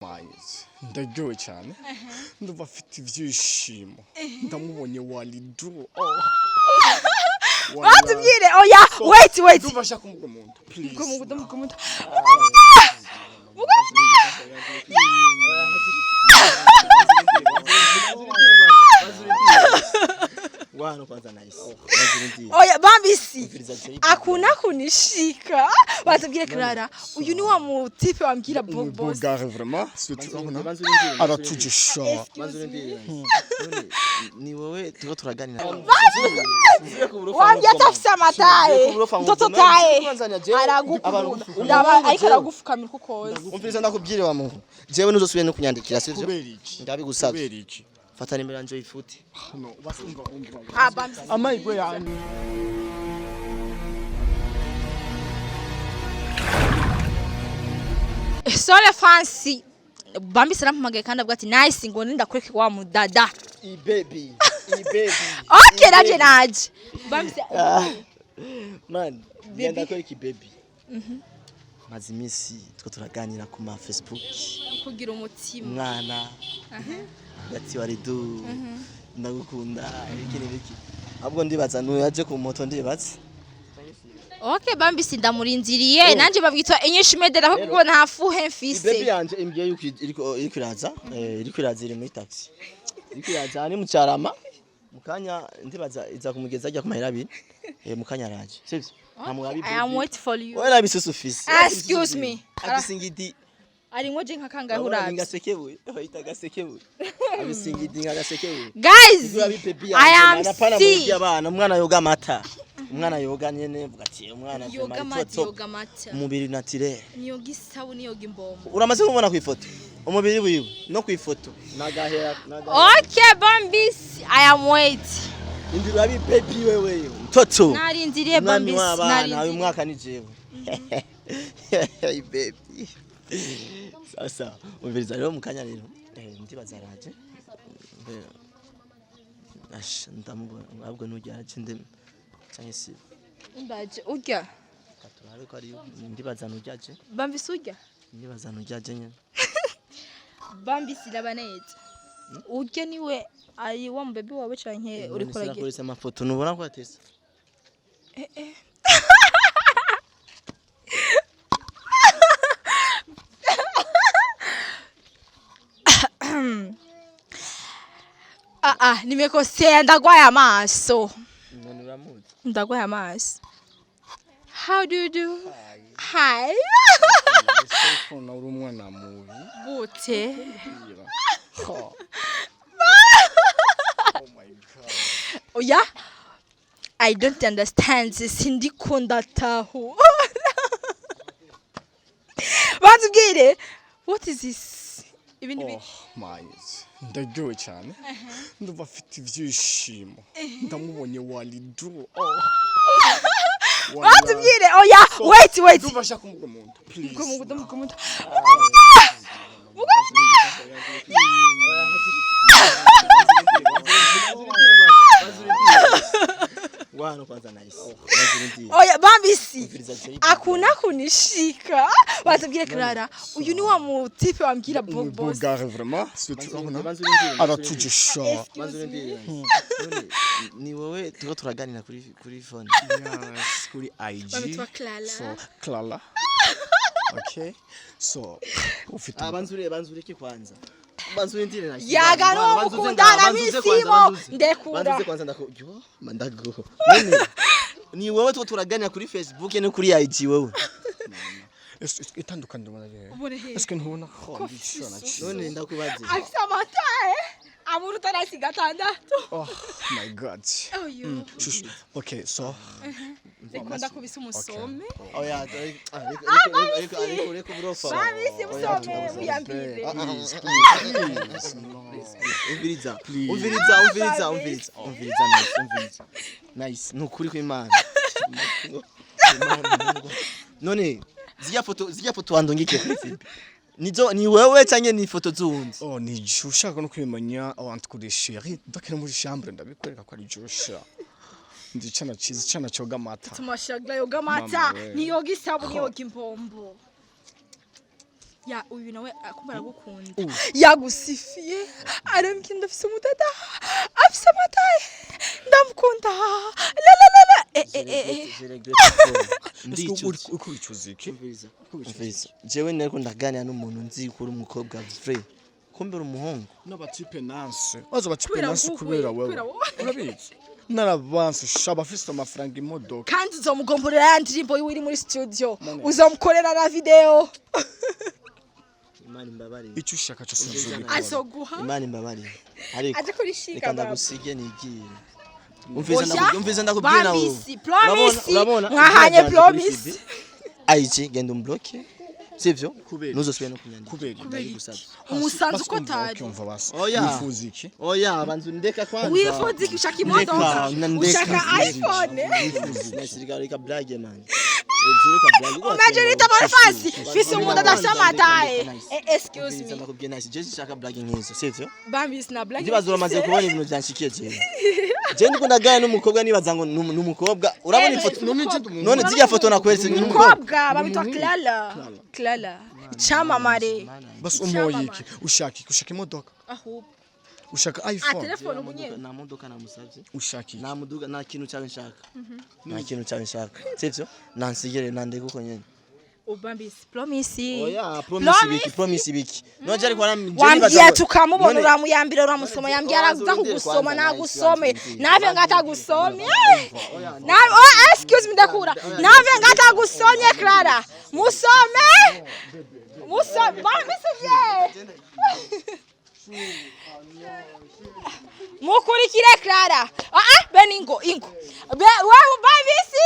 Mayizi, ndaryowe cyane, ndumva afite ibyishimo, ndamubonye Walidu. Oh. Batubwire. Oya, wait, wait. Ndumva ashaka kumugwa mu nda, please. Mugwa mu nda, mugwa mu nda. Wano kwanza nice. Bazirindire. Oya, bambisi. Umviriza Jay. Akuna kunishika. Batubwire, Clara, uyu ni wa mutipe wambwira bo boss. Bugare vraiment, surtout urabona Banza urindire. aratujisha. Banza urindire. None ni wowe turiko turaganira. Wambye atafise amataye mtoto taye aragukunda, ndaba ariko aragufukamira uko ukoze. Umviriza, ndakubwire wa muntu. Jewe ntuzosubire no kunyandikira, sivyo? Kubera iki? Ndabigusabye. Kubera iki? Fata nimero yanje uyifute. No, basumva, umva. Ah, bambisi. Amahirwe yanyu. Sole fancy bambisi arampamagaye kandi avuga ati nice, ngo nindakureke wa mudada. I baby. I baby. Okay, naje, naje bambisi. Man, ngenda ko iki baby. Maze iminsi two turaganira ku ma Facebook. Kugira umutima. Umwana ati Waridu, ndagukunda, ibiki n'ibiki. Ahubwo ndibaza nuyaje ku moto, ndibaza. Okay, bambisi, ndamurindiriye nanje babwitwa inyinshi medera kuko nta fuhe Ibebi mfise. yanje imbwiye yuko iriko iraza, iriko iraza, iri muri taxi, iriko iraza, ni mu Carama. Mukanya ndibaza iza kumugeza ajya ku mahera 2. Mukanya araje, sivyo? Nta mugabi. I am wait for you. Wewe nabisusu ufise. Excuse me. Abisingidi. Arimwo je nka kangahe? Urabona Uravye. Ngasekebuye, bayita gasekebuye, abisingidi nka gasekebuye. Guys, Urabi baby. I am Yanjye sick. muri abana, umwana yoga amata, umwana yoga nyene, vuga ati umwana Yoga amata, yoga amata. Umubiri naturel. Niyoga isabuni, yoga imbombo. Uramaze kumubona ku ifoto, umubiri wiwe no ku ifoto nagahera nagahera. Okay, bambisi, I am wait. Indi urabi baby, wewe mtoto. Narindiriye. Umwami Bambisi. w'abana uyu Narindiriye. mwaka ni jewe. Hey baby, sasa umviriza rero, mu kanya rero ndibaza araje. Ash, ndamubona, ahubwo nujya araje ndem canke si? Mbaje urya. Katurabe ko ari ndibaza nujyaje. Bambisi, urya. Ndibaza nujyaje nyene. Bambisi, raba neza, urya niwe ari wa mubebe wawe canke uriko uragira? Sinakoresha amafoto, nubona ko atesa. Eh. Ah ah, nimekosea, ndagwaye amaso. None uramuzi? Ndagwaye amaso. How do you do? Hi. Ese uri umwana mubi. Gute? Oh my God. Oya, I don't understand, sindiko ndatahu. Batubwire, what is this? Ibindi Oh mayizi, ndaryowe cyane, ndumva afite ibyishimo, ndamubonye Walidu. Oh. Batubwire. Oya, wait, wait. Ndumva ashaka kumugwa mu nda, please. Mugwa mu nda, mugwa mu nda. Wano kwanza nice. Bazirindire. Oya, bambisi. Umviriza Jay. Akuna kunishika. Batubwire, Clara, uyu ni wa mutipe wambwira bo boss. Bugare vraiment, surtout urabona Banza urindire. aratujisha. Banza urindire. None ni wowe turiko turaganira kuri phone? Yes, kuri IG. Bamwitwa Clara. So Clara, okay, so ufite Ah, banza urebe, banza ureke kwanza. Banza urindire na. Yaga no mukundana misimo ndekura. Banza uze kwanza, ndako. Yo, mandago. None ni wowe turiko turaganira kuri Facebook no kuri IG, wewe? Itandukaniro ubona Ubona he? Est-ce que ntubona ko ndishona? None ndakubaze. Afise amata amuruta nasi 6. Oh my God. Oyo. Shushu. Okay, so Reka ndakubise umusome. Oya, ariko ariko ariko burofa. Bambisi, musome muyambire. Please, please, no. Umviriza, umviriza, umviriza, umviriza, umviriza, nice, umviriza, nice, ni ukuri kw'Imana. None zirya foto wandongikiye kuri FB, nizo ni wewe canke ni ifoto z'uwundi? Oh, ni je, ushaka no kwimenya abantu kuri chéri ndakira muri chambre, ndabikwereka ko ari Joshua. Ndi cana ciza, cana coga amata. Tumashagla yoga amata. Mama we. Niyoga isabuni, yoga imbombo. Ya, uyu nawe akumva aragukunda, yagusifiye, arambwira: "Ndafise umudada afise amataye, ndamukunda la la la la." Eh eh eh eh. Je regrette fort. Ndicuza. Uriko wicuza iki? Umviriza, jewe nariko ndaganira n'umuntu nzi ko uri umukobwa vrai, kumbe uri umuhungu. N'abatipe nanse baza abatipe Kubera nanse wowe, kubera wewe. Kubera wowe. Urabizi, narabanse shaba afise amafaranga, imodoka. Kandi uzomugomborera ya ndirimbo yiwe iri muri studio, uzomukorera na video. Imana imbabarire. Icyo ushaka cyose nzobikora. Azoguha. Imana imbabarire, ariko Aje kurishinga reka baba. ndagusige nigire. Umviriza. Oya, Umviriza, ndakubwira nawe. Bambisi, promise, Urabona mwahanye izina ryanje kuri promise. FB. Aichi, genda umbloke, sivyo? Kubera? Ntuzosubire no kunyandika. Kubera iki? Ndabigusabye. Umusanzu uko Basi umva, atari. okay, umva basi. Oya. Wifuza iki? Oya, banzu ndeka kwanza. Wifuza iki? Ushaka imodoka? Ndeka, ndeka. Ushaka iPhone? Nasirika, reka blague man. Reka blague. Umajeri tabarfasi fise umudada afise amataye. Excuse me. Ndakubwiye nice, je sinshaka blague nk'izo, sivyo? Bambisi na blague. Ndibaza uramaze kubona ibintu byanshikiye jewe. Je ndiko ndaganira n'umukobwa nibaza ngo ni umukobwa. Urabona ifoto? None je ndi umuhungu. None zirya foto nakweretse ni umukobwa? Umukobwa bamwitwa Clara. Clara icamamare. Basi umpoye iki? Ushaka iki? Ushaka imodoka? Ahubwo Ushaka a iPhone? telefone ubu nyene. Nta modoka namusabye. Ushaka iki? Nta muduga, nta kintu cyawe nshaka. Nta kintu cyawe nshaka. Sivyo? Nansigere nandeke uko nyene. Ubambisi promise. Oya, promise ibiki? Promise ibiki? None ariko Wambwiye tukamubona, uramuyambira, uramusoma, yambwiye araza kugusoma, nagusome nave ngatagusomye na, oh, excuse me, ndakura nave ngatagusomye. Clara, musome, musome bambisi je mukurikire Clara. Ah ah, ben ingo ingo be wewe bambisi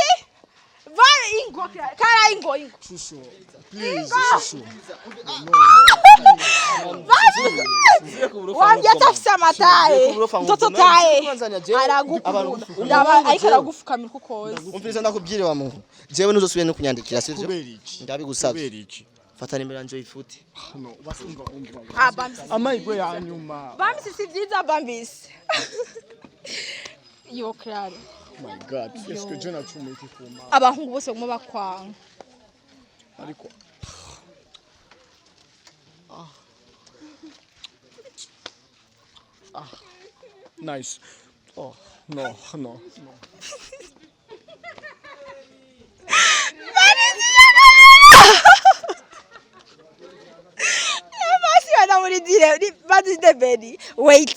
ba ingo Clara. Clara, ingo ingo. Shushu, please, shushu. Wambye atafise amataye, mtoto taye aragukunda. Ndaba ariko aragufukamira uko ukoze. Umviriza, ndakubwire wa muntu. Jewe ntuzosubire no kunyandikira, sivyo? Kubera iki? Ndabigusabye. Kubera iki? Fata nimero yanje uyifute. No, basi umva, umva. Ah, bambisi. Amahirwe ya nyuma. Bambisi, si byiza bambisi. Yo Clara. My God, est-ce que je nacumuye iki kuma? Abahungu bose baguma bakwanga. Ariko ah. Nice. Oh, no, no, no. Basi banamurindire bazinde beni wait.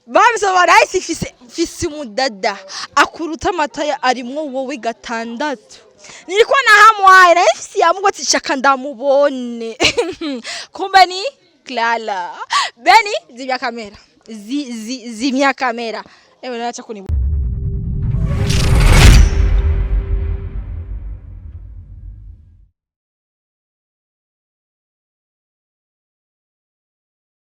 Bambisi barahise fise umudada akuruta amataya arimwo wowe gatandatu. Nilikuwa na hamu na ifisi ya Mungu ati shaka ndamubone. Kumbe ni Clara. Beni, zimya kamera. Zimya kamera. Ewe, naacha kuni.